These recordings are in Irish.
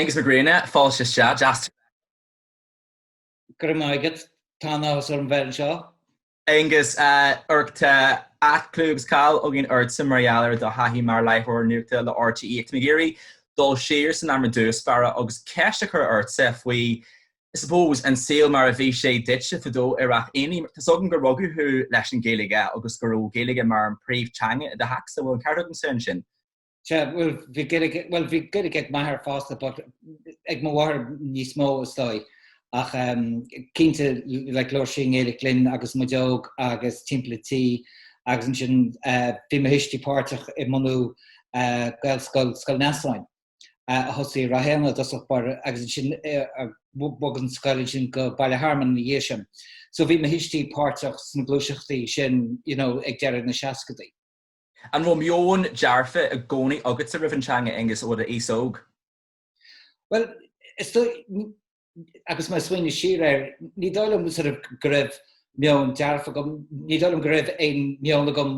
Aengus Mac Grianna, fáilte isteach. Deas. Go raibh maith agat. Tá an-áthas orm bheith anseo. Aengus, Amharc, tá clú agus cáil againn ortsa mar gheall ar do thaithí mar láithreoir nuachta le RTÉ. Ach tá mé ag iarraidh dul siar san am ar dtús báire agus ceist a chur ortsa faoi, I suppose, an saol mar a bhí sé duitse fadó i Ráth Éanaigh. Tá's agam gur rugadh thú leis an Ghaeilge agus go raibh Gaeilge mar an príomh-teanga i do theachsa. Bhfuil an ceart agamsa ansin? Sea, bhuel, bhí Gaeilge, bhuel, bhí Gaeilge ag m'athair fosta, but ag mo mháthair níos mó, is dóigh. Ach cinnte, like, labhair sí i nGaeilge linn agus muid óg agus timpeall an tí agus ansin bhí mo thuistí páirteach i mbunú Gaelscoil, Scoil Neasáin, a thosaigh i Ráth Éanaigh i dtosach báire agus ansin bhog an scoil ansin go Baile Hearmann ina dhiaidh sin. So bhí mo thuistí páirteach sna gluaiseachtaí sin, you know, ag deireadh na seascadaí. An raibh meon dearfa i gcónaí agatsa roimh an teanga, Aengus, ó d'aois óg? Bhuel, is dóigh, agus mé ag smaoineamh siar air, ní dóigh liom sort of go raibh meon dearfa agam, ní dóigh liom go raibh aon meon agam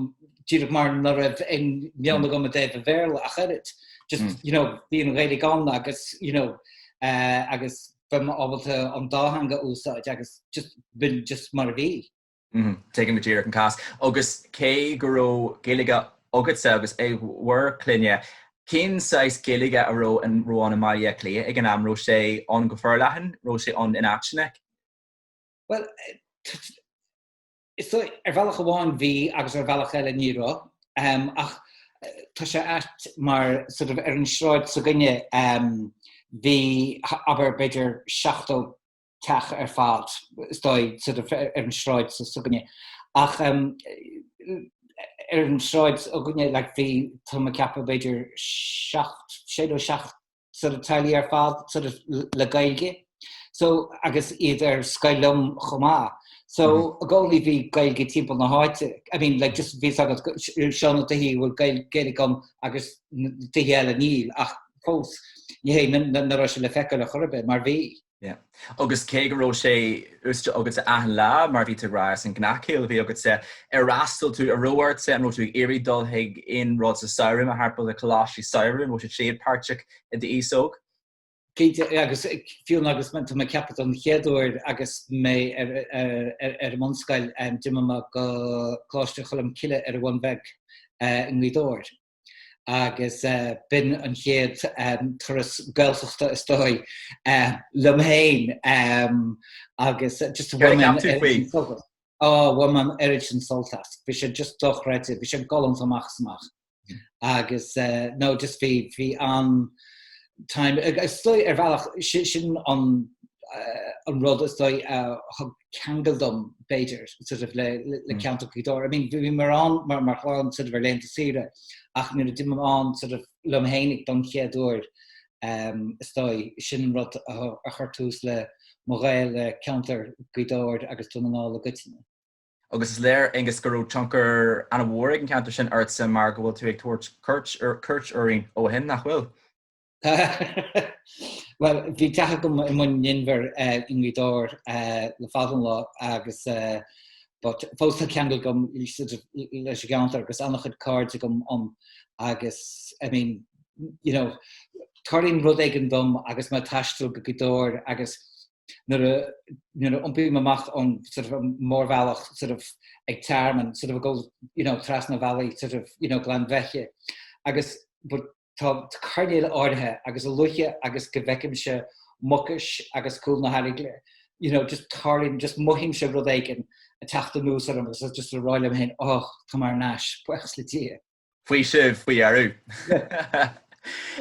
díreach mar ná raibh aon meon agam i dtaobh an Bhéarla ach oiread. Just, you know, bhí an Ghaeilge ann agus, you know, agus bheinn ábalta an dá theanga a úsáid agus just, b'in just mar a bhí. Tuigim go díreach an cás. Agus cé go raibh Gaeilge agatsa agus ag bhur clainne, cén saghas Gaeilge a raibh an raibh ann i mBaile Átha Cliath ag an am? Raibh sé ann go forleathan? Raibh sé ann in áiteanna? Bhuel, is dóigh, ar bhealach amháin bhí agus ar bhealach eile ní raibh. Ach tá sé ait mar sort of ar an sráid s'againne bhí, abair, b'fhéidir 70 teach ar fad, is dóigh, sort of ar an sráid s'againne. Ach ar an sráid s'againne, like, bhí, tá mé ag ceapadh, b'fhéidir 7, 6 nó 7 sort of teaghlaigh ar fad, sort of le Gaeilge. So, agus iad ar scoil liom chomh maith. So, i gcónaí bhí Gaeilge timpeall na háite. I mean, like, just bhí a fhios agat, seo na tithe a bhfuil Gaeilge ann agus na tithe eile níl, ach fós, ní hé nach raibh sé le feiceáil ar chor ar bith, mar bhí. Yeah. Agus cé go raibh sé úsáidte agatsa achan lá, mar bhí tú ag rá, is an gnáthshaol a bhí agatsa, ar fhreastail tú, an raibh ortsa, an raibh tú ag iarraidh dul chuig aon rud sa samhradh, mar shampla, na coláistí samhraidh, an raibh siad siad páirteach i d'aois óg? Cinnte, agus fiú agus tá mé ag ceapadh don chéad uair agus mé ar ar an mbunscoil, d'imigh mé go Coláiste Cholm Cille ar an Bhun Bheag i nGaoth Dobhair. agus b'in an chéad turas Gaeltachta is dóigh liom féin agus just bhain mé an oiread sin sult as. Á, bhain mé an oiread sin sult as. Bhí sé just dochreidte, bhí sé galánta amach is amach. Agus no, just bhí, bhí an-time, is dóigh ar bhealach, sin an an rud is dóigh a thug ceangal dom, b'fhéidir, sort of le le ceantar Ghaoth Dobhair. I mean, bhí mé ann mar mar chlann sort of ar laethanta saoire ach nuair a d'imigh mé ann sort of liom fhéinig don chéad uair, is dóigh, sin an rud a chuir tús le mo ghaol le ceantar Ghaoth Dobhair agus Dún na nGall i gcoitinne. Agus is léir, Aengus, go raibh tionchar an-mhór ag an cheantar sin ortsa mar go bhfuil tú ag tabhairt cuairt orainn ó shin, nach bhfuil? Bhuel, bhí teach agam i mBun an Inbhir i nGaoth Dobhair le fada an lá agus but fós tá ceangal agam leis an gceantar agus an-chuid cairde agam ann agus I mean, you know, tarlaíonn rud éigin dom agus mé ag taisteal go Gaoth Dobhair agus nuair a nuair a iompaím amach ón sort of mórbhealach sort of ag Tearmann sort of ag dul you know trasna bhealaí sort of you know Gleann Bheithe agus but Tá coirnéil áirithe agus a luaithe agus go bhfeicimse Mucais agus Cúl na hAiréagle, you know, just tarlaíonn, just mothaímse rud éigin ag teacht anuas orm agus just ag rá liom féin, oh, tá mé thar n-ais, buíochas le Dia. Faoiseamh faoi dheireadh.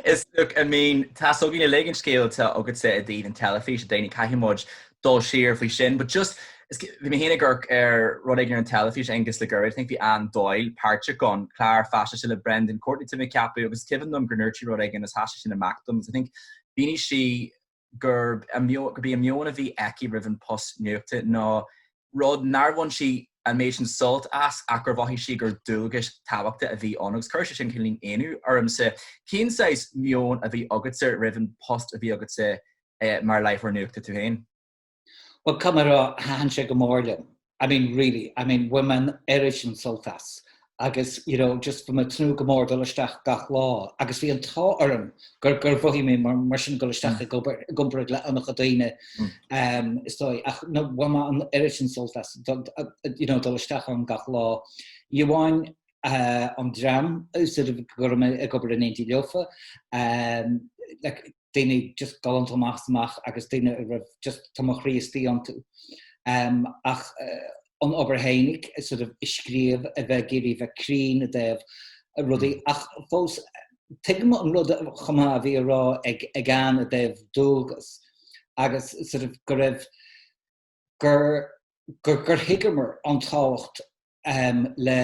Is, look, I mean, tá's againn uilig an scéal atá agatsa i dtaobh an teilifís, a daoine, caithfidh muid dul siar faoi sin, but just, bhí mé féin ag amharc ar rud éigin ar an teilifís, Aengus, le gairid, I think bhí Anne Doyle páirteach ann, clár faisnéise le Brendan Courtney tá mé ag ceapadh, agus cuimhin liom gur ndúirt sí rud éigin agus sheas sé sin amach dom, agus I think mhínigh sí gurb gurb é an meon a bhí aici roimh an post nuachta ná rud nár bhain sí an méid sin sult as ach gur mhothaigh sí gur dualgas tábhachtach a bhí ann agus chuir sé sin cineál ionadh ormsa. Cén saghas meon a bhí agatsa roimh an post a bhí agatsa mar láithreoir nuachta tú féin? Bhuel, caithfidh mé a rá, thaitin sé go mór liom. I mean, really, I mean, bhain mé an oiread sin sult as. Agus, you know, just bhí mé ag tnúth go mór dul isteach gach lá agus bhí an t-ádh orm gur gur mhothaigh mé mar mar sin dul isteach ag obair i gcomparáid le an-chuid daoine is dóigh. Ach no, bhain mé an oiread sin sult as you know, dul isteach ann gach lá. Ní amháin an dream sort of go raibh mé ag obair in éindí leofa, like, daoine just galánta amach is amach agus daoine a raibh just tá mo chroí istigh iontu. Ach an obair fhéinig, sort of ag scríobh, a bheith ag iarraidh bheith cruinn i dtaobh rudaí ach fós tuigim an rud chomh maith a bhí á rá ag ag Anne i dtaobh dualgas agus sort of go raibh gur gur gur thuigeamar an tábhacht le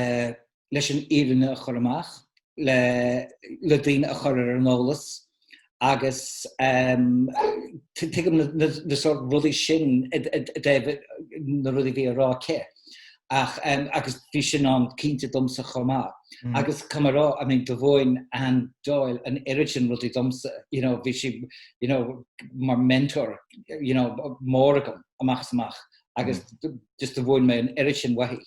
leis an fhírinne a chur amach, le le daoine a chur ar an eolas agus tuigim na sórt rudaí sin i dtaobh na rudaí a bhí á rá aici ach agus bhí sin ann cinnte domsa chomh maith. Agus caithfidh mé a rá, I mean, do mhúin Anne Doyle an oiread sin rudaí domsa, you know, bhí sí, you know, mar mentor, you know, mór agam amach is amach. agus just do mhúin mé an oiread sin uaithi.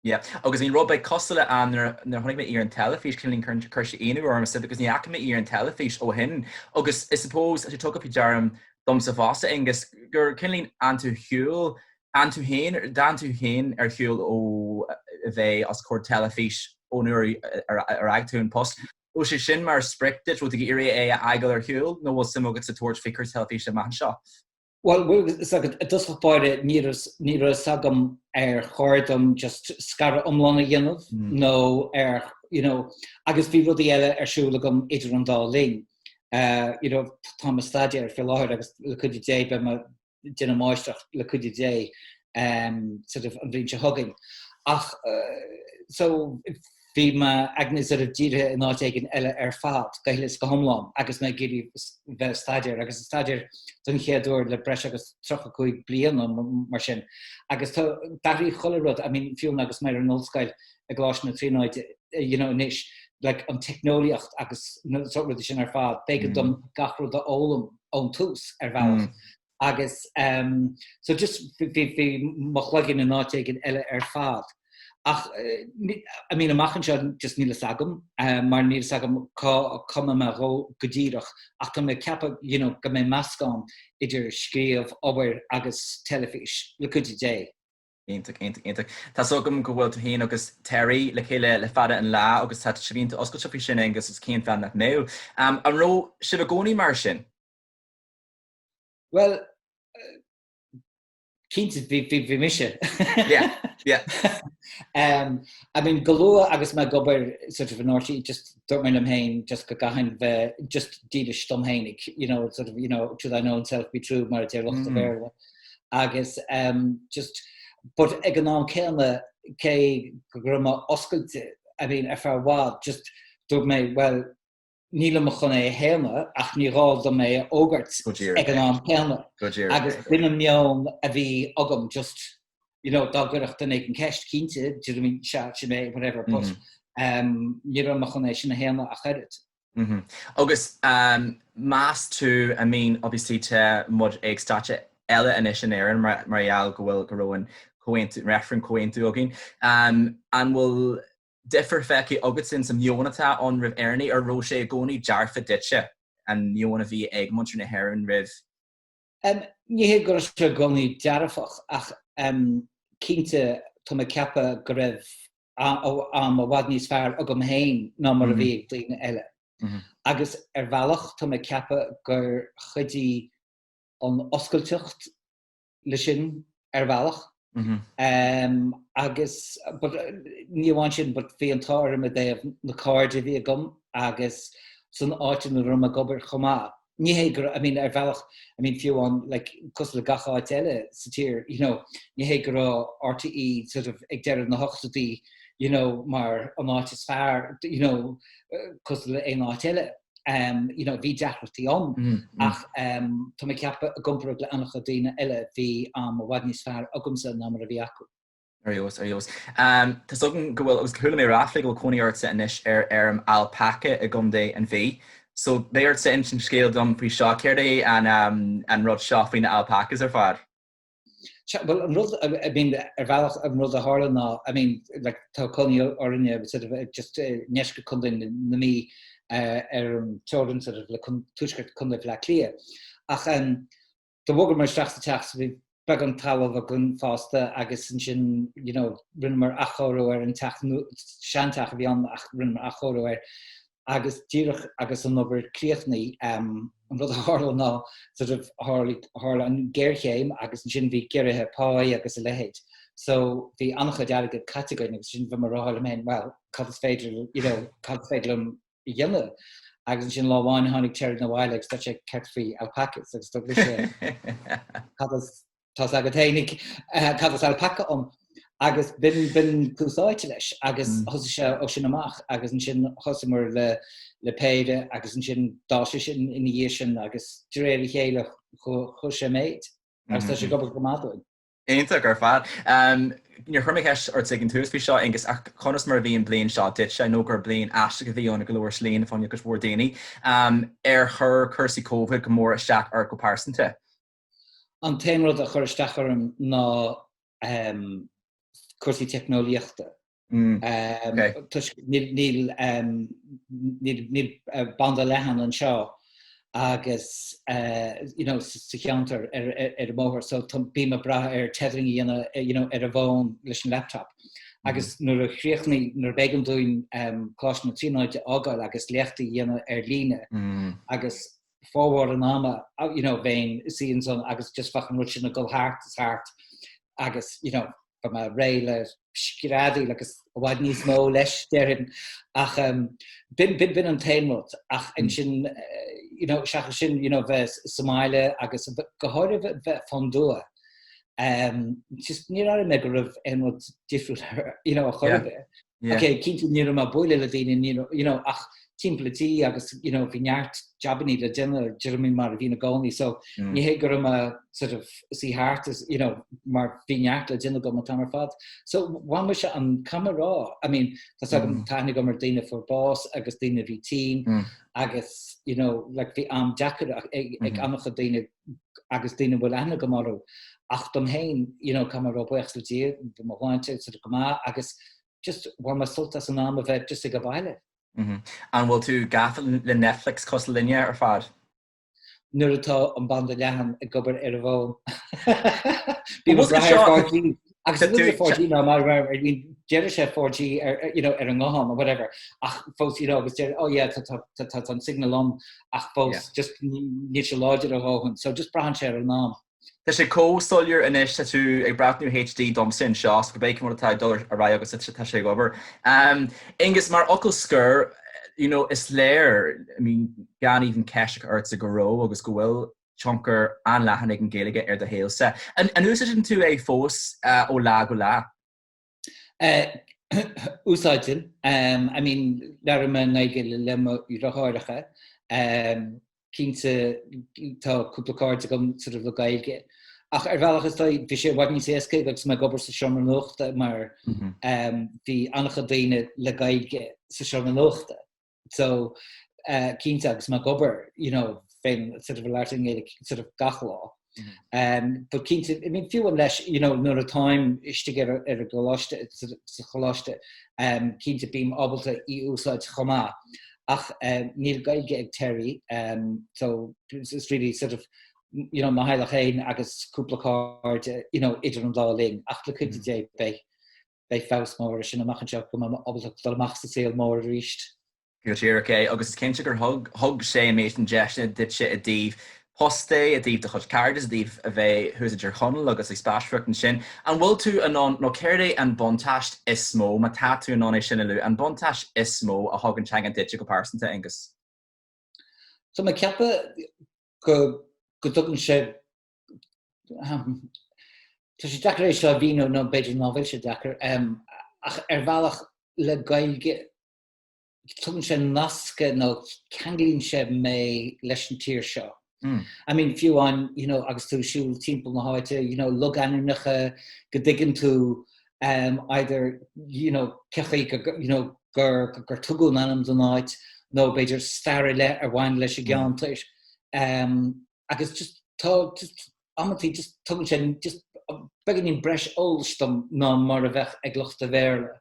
Yeah, agus bhí rud beag cosúil le Anne nuair a chonaic mé í ar an teilifís, cineáilín chuir sé ionadh ormsa because ní fhaca mé í ar an teilifís ó shin agus I suppose tá sé tugtha faoi deara domsa fosta, Aengus, gur cineáilín fhan tú ar shiúl, fhan tú féin, d'fhan tú féin ar shiúl ó a bheith os comhair teilifís ón uair ar fhág tú an post. Bhfuil sé sin mar sprioc duit, bhfuil tú ag iarraidh é a fhágáil ar shiúl nó bhfuil suim agat sa tabhairt faoi chúrsaí teilifíse amach anseo? Bhuel, bhfuil fhios agat, i dtosach báire ní raibh, ní raibh fhios agam ar chóir dom just scaradh iomlán a dhéanamh nó ar, you know, agus bhí rudaí eile ar siúl agam idir an dá linn. You know, táim ag staidéar faoi láthair agus le cuidiú Dé beidh mé ag déanamh máistreacht le cuidiú Dé sort of an bhliain seo chugainn. Ach so bhí m'aigne sort of dírithe in áit éigin eile ar fad, go huile is go hiomlán, agus mé ag iarraidh bheith ag staidéar, agus ag staidéar don chéad uair le breis agus 35 bliain nó mar sin. Agus tá, d'athraigh chuile rud, I mean, fiú agus mé ar an ollscoil i gColáiste na Tríonóide, you know, anois, like, an teicneolaíocht agus na sórt rudaí sin ar fad, b'éigean dom gach rud a fhoghlaim ón tús ar bhealach. Agus so just bhí bhí mo chloigeann in áit éigin eile ar fad. Ach I mean amach anseo just níl fhios agam mar níl fhios agam cá cá mbeidh mé ag dul go díreach ach tá mé ag ceapadh you know go mbeidh meascán idir scríobh, obair agus teilifís, le cuidiú Dé. Iontach, iontach, iontach. Tá 's agam go bhfuil tú féin agus Terry le chéile le fada an lá agus tá sibh iontach oscailte faoi sin, Aengus, is cén fáth nach mbeadh? An raibh sibh i gcónaí mar sin? Bhuel, cinnte, bhí, bhí, bhí mise. Yeah, yeah. um, I mean, go luath agus mé ag obair sort of in RTÉ, just dúirt mé liom féin just go gcaithfinn bheith just dílis dom féinig, you know, sort of, you know, to thine own self be true mar a deir lucht an mm. Bhéarla. Agus um, just, but ag an am céanna cé go raibh mé oscailte, I mean, ar feadh i bhfad, just dúirt mé, well, Nílim chun é a shéanadh ach ní gá dom é a fhógairt ag an am céanna. Agus b'in an meon a bhí agam just, you know, dá gcuirfeadh duine éigin ceist, cinnte, do you know what I mean, sea, sin é, whatever, but ní raibh mé chun é sin a shéanadh ach oiread. Agus meas tú, I mean, obviously tá muid ag stáitse eile anois in Éirinn mar gheall go bhfuil, go raibh an comhaontú, reifreann comhaontú againn, an bhfuil difear feicthe agatsa sa meon atá ann roimh Éireannaigh, ar raibh sé i gcónaí dearfa duitse, an meon a bhí ag muintir na hÉireann roimh? Ní hé go raibh sé i gcónaí dearfach ach cinnte tá mé ag ceapadh go raibh am i bhfad níos fearr agam féin ná mar a bhí ag daoine eile. Agus ar bhealach tá mé ag ceapadh gur chuidigh an oscailteacht le sin ar bhealach. Agus but ní amháin sin but bhí an t-ádh orm i dtaobh na cairde a bhí agam agus san áit ina raibh mé ag obair chomh maith. Ní hé go I mean ar bhealach I mean fiú amháin like cosúil le gach áit eile sa tír you know ní hé go raibh RTÉ sort of ag deireadh na hochtóidí you know mar an áit is fearr you know cosúil le aon áit eile. You know, bhí deacrachtaí ann ach tá mé ag ceapadh i gcomparáid le an-chuid daoine eile bhí am i bhfad níos fearr agamsa ná mar a bhí acu. Ar fheabhas, ar fheabhas. Tá's agam go bhfuil, agus chuala mé ráflaí go bhfuil cónaí ortsa anois ar fheirm alpaca i gContae an Mhí. So beidh ortsa insint scéal dom faoi seo. Céard é an rud seo faoi na alpacas ar fad? Bhuel, an rud, I mean, ar bhealach an rud a tharla ná, I mean, like, tá cónaí orainne sort of just i ndeisceart Chontae na Mí ar an teorainn sort of le tuaisceart Chontae Bhaile Átha Cliath. Ach do bhogamar isteach sa teach so bhí beagán talamh againn fosta agus ansin, you know, rinneamar athchóiriú ar an teach, seanteach a bhí ann ach rinneamar athchóiriú air. Agus díreach agus an obair críochnaithe, an rud a tharla ná sort of tharla an ghéarchéim agus ansin bhí giorruithe páí agus a leithéid. So bhí an-chuid airgid caite againn agus ansin bhí mé ag rá liom féin, well, cad is féidir, you know, cad is féidir liom a dhéanamh? Agus ansin lá amháin tháinig Terry 'na bhaile agus dúirt sé céard faoi alpacas agus dúirt mise cad is Tá's agat fhéinig cad is alpaca ann agus b'in b'in tús áite leis agus thosaigh sé ó sin amach agus ansin thosaíomar le le péire agus ansin d'fhás sé sin ina dhiaidh sin agus de réir a chéile chuaigh sé i méid agus tá sé ag obair go maith dúinn. Iontach ar fad. Níor chuir mé ceist ort ag an tús faoi seo, Aonghus, ach conas mar a bhí an bliain seo duitse? I know gur bliain aisteach a bhí ann i go leor slí fá choinne cuid mhór daoine. Ar chuir cúrsaí Covid go mór isteach ort go pearsanta? An t-aon rud a chuir isteach orm ná cúrsaí teicneolaíochta. Toisc níl níl banda leathan anseo agus you know sa cheantar ar an mbóthar so bím ag brath ar tethering a dhéanamh you know ar an bhfón leis an laptop. Agus nuair a chríochnaigh, nuair a b'éigean dúinn Coláiste na Tríonóide a fhágáil agus léachtaí a dhéanamh ar líne agus formhór an ama, you know, bheinn i suí ansan agus just bheadh an rud sin ag dul thart is thart agus, you know, bheadh mé réidh le screadaíl agus i bhfad níos mó leis, déarfainn. Ach um, b'in, b'in, b'in an t-aon rud. Ach ansin, you know, seachas sin, you know, bheith sa mbaile agus go háirithe bheith fán dtuath, um, just níor airigh mé go raibh aon rud difriúil, you know, a chor ar bith. Yeah. Ok, cinnte ní raibh mé ag bualadh le daoine, ní raibh, you know, ach timpeall an tí agus, you know, bhí neart jabannaí le déanamh, de réir mar a bhíonn i gcónaí, so mm. ní hé go raibh mé sort of suí thart, is, you know, mar bhí neart le déanamh agam an t-am ar fad. So bhain mise an caithfidh mé a rá, I mean, tá a fhios agam mm. tá aithne agam ar daoine a fuair bás agus daoine a bhí tinn mm. agus, you know, like, bhí am deacair ag, ag mm -hmm. an-chuid daoine agus daoine a bhfuil aithne agam orthu. Ach dom féin, you know, caithfidh mé a rá buíochas le Dia, bhí mo shláinte sort of go maith agus just bhain mé sult as an am a bheith just ag baile. An bhfuil tú gafa le Netflix cosúil linne ar fad? Nuair atá an banda leathan ag obair ar an bhfón. Bím ag brath ar 4G. Agus an rud 4G ná mar I mean deireadh sé 4G ar you know ar an nguthán or whatever ach fós you know agus deir oh yeah tá tá tá tá an signal ann ach fós just níl sé láidir a dhóthain so just braitheann sé ar an am. Tá sé chomh soiléir anois, tá tú ag breathnú HD domsa anseo, so cibé cén rud atá ag dul ar aghaidh agus tá sé ag obair. Aonghus, mar fhocal scoir, you know, is léir, I mean, gan even ceist a chur ortsa go raibh agus go bhfuil tionchar an-leathan ag an Ghaeilge ar do shaolsa. An úsáideann tú é fós ó lá go lá? Úsáidim. I mean, labhraím i nGaeilge le mo dheartháireacha. Cinnte, tá cúpla cairde agam sort of le Gaeilge. Ach ar bhealach is dóigh, bhí sé i bhfad níos éasca agus mé ag obair sa seomra nuachta mar bhí an-chuid daoine le Gaeilge sa seomra nuachta. So, cinnte, agus mé ag obair, you know, bheinn sort of ag labhairt i nGaeilge sort of gach lá. Um, but cinnte, I mean, fiú amháin leis, you know, nuair atáim istigh ar, ar an gcoláiste, sa choláiste, um, cinnte bím ábalta í úsáid chomh maith. Ach um, níl Gaeilge ag Terry, um, so it's really sort of, you know, mo theaghlach féin agus cúpla cairde, you know, idir an dá linn. Ach le cuidiú Dé, beidh, beidh feabhas mór ar sin amach anseo go mbeidh mé ábalta dul amach sa saol mór arís. Go díreach é, agus is cinnte gur thug thug sé an méid sin deiseanna duitse i dtaobh post de, i dtaobh do chuid cairdeas, i dtaobh a bheith thuas i dTír Chonaill agus ag spaisteoireacht ansin. An bhfuil tú in ann, nó céard é an buntáiste is mó, má tá tú in ann é sin a lua, an buntáiste is mó a thug an teanga duitse go pearsanta, Aonghus? Tá mé ag ceapadh go go dtugann sé Tá sé deacair é seo a mhíniú nó b'fhéidir ná bhfuil sé deacair, ach ar bhealach le Gaeilge tugann sé nascadh nó ceanglaíonn sé mé leis an tír seo. I mean fiú amháin you know agus tú ag siúl timpeall na háite you know logainmneacha go dtuigeann tú um, either you know cé chaoi go you know gur gur tugadh an ainm don áit nó b'fhéidir stair ar leith a bhain leis an gceantar. Um, agus just tá just amantaí just tugann sé just. beagáinín breis eolais dom ná mar a bheadh ag lucht an Bhéarla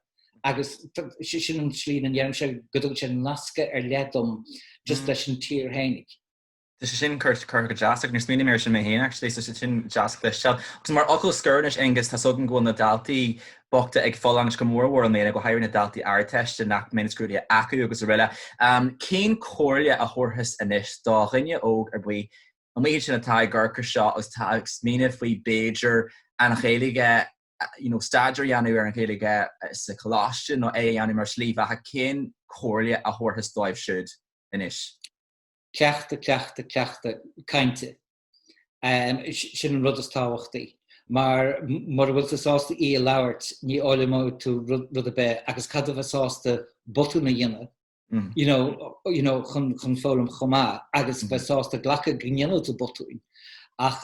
agus sin an tslí ina ndeirimse go dtugann sé nascadh ar leith dom just leis an tír fhéinig. Tá sé sin curtha go deas agus níor smaoinigh mé air sin mé féin actually so sé sin deas a chloisteáil. Agus mar fhocal scoir anois Aonghus, tá's agam go bhfuil na daltaí bochta ag fulaingt go mór mhór i mbliana, go háirithe na daltaí Ardteiste nach mbeidh na scrúduithe acu agus araile. Cén chomhairle a thabharfas anois do dhuine óg ar bith amuigh ansin atá ag amharc air seo agus atá ag smaoineamh faoi b'fhéidir an Ghaeilge you know, staidéar a dhéanamh ar an Ghaeilge sa choláiste nó é a dhéanamh mar shlí bheatha, cén chomhairle a thabharfas dóibh siúd anois? Cleachtadh, cleachtadh, cleachtadh cainte. Sin an rud is tábhachtaí. Mar mura bhfuil tú sásta í a labhairt, ní fhoghlaimeoidh tú rud ar bith agus caithfidh tú bheith sásta botúin a dhéanamh, you know, you know, chun, chun foghlaim chomh maith agus bheith sásta glacadh go ndéanfaidh tú botúin. Ach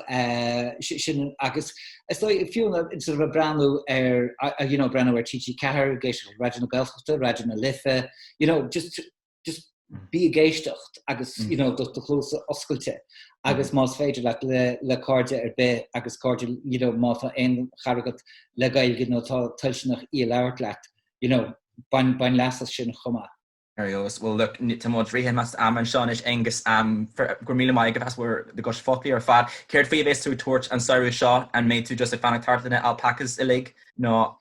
sin agus is dóigh fiú sort of ag breathnú ar, you know, breathnú ar TG4, ag éisteacht le Raidió na Gaeltachta, Raidió na Life, you know, just just bí ag éisteacht agus you know, do do chluasa oscailte agus más féidir leat le le cairde ar bith agus cairde you know, má tá aon chara agat le Gaeilge nó atá toilteanach í a labhairt leat, you know, bain bain leas as sin chomh maith. Ar eolas. Bhuel, look, tá muid rite amach as am anseo anois, Aonghus. Go raibh míle maith agat as bhur gcuid foclaí ar fad. Céard faoi a bheas tú ag tabhairt an samhradh seo? An mbeidh tú just ag fanacht thart le na alpacas uilig nó?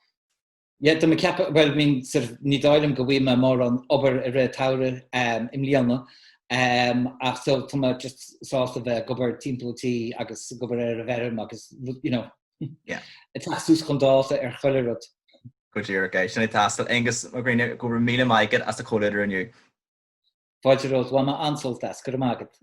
Yeah, tá mé ag ceapadh, bhuel, I mean, sort of, ní dóigh liom go bhfaighidh mé mórán obair i rith an tsamhraidh i mbliana, ach so tá mé just sásta bheith ag obair timpeall an tí agus ag obair ar an bhfeirm agus, you know, Yeah. ag teacht suas chun dáta ar chuile rud. Go díreach é. Sin é teastáil. Aonghus Mac Grianna, go raibh míle maith agat as do chomhluadar inniu. Fáilte romhat, bhain mé an-sult as, go raibh maith agat.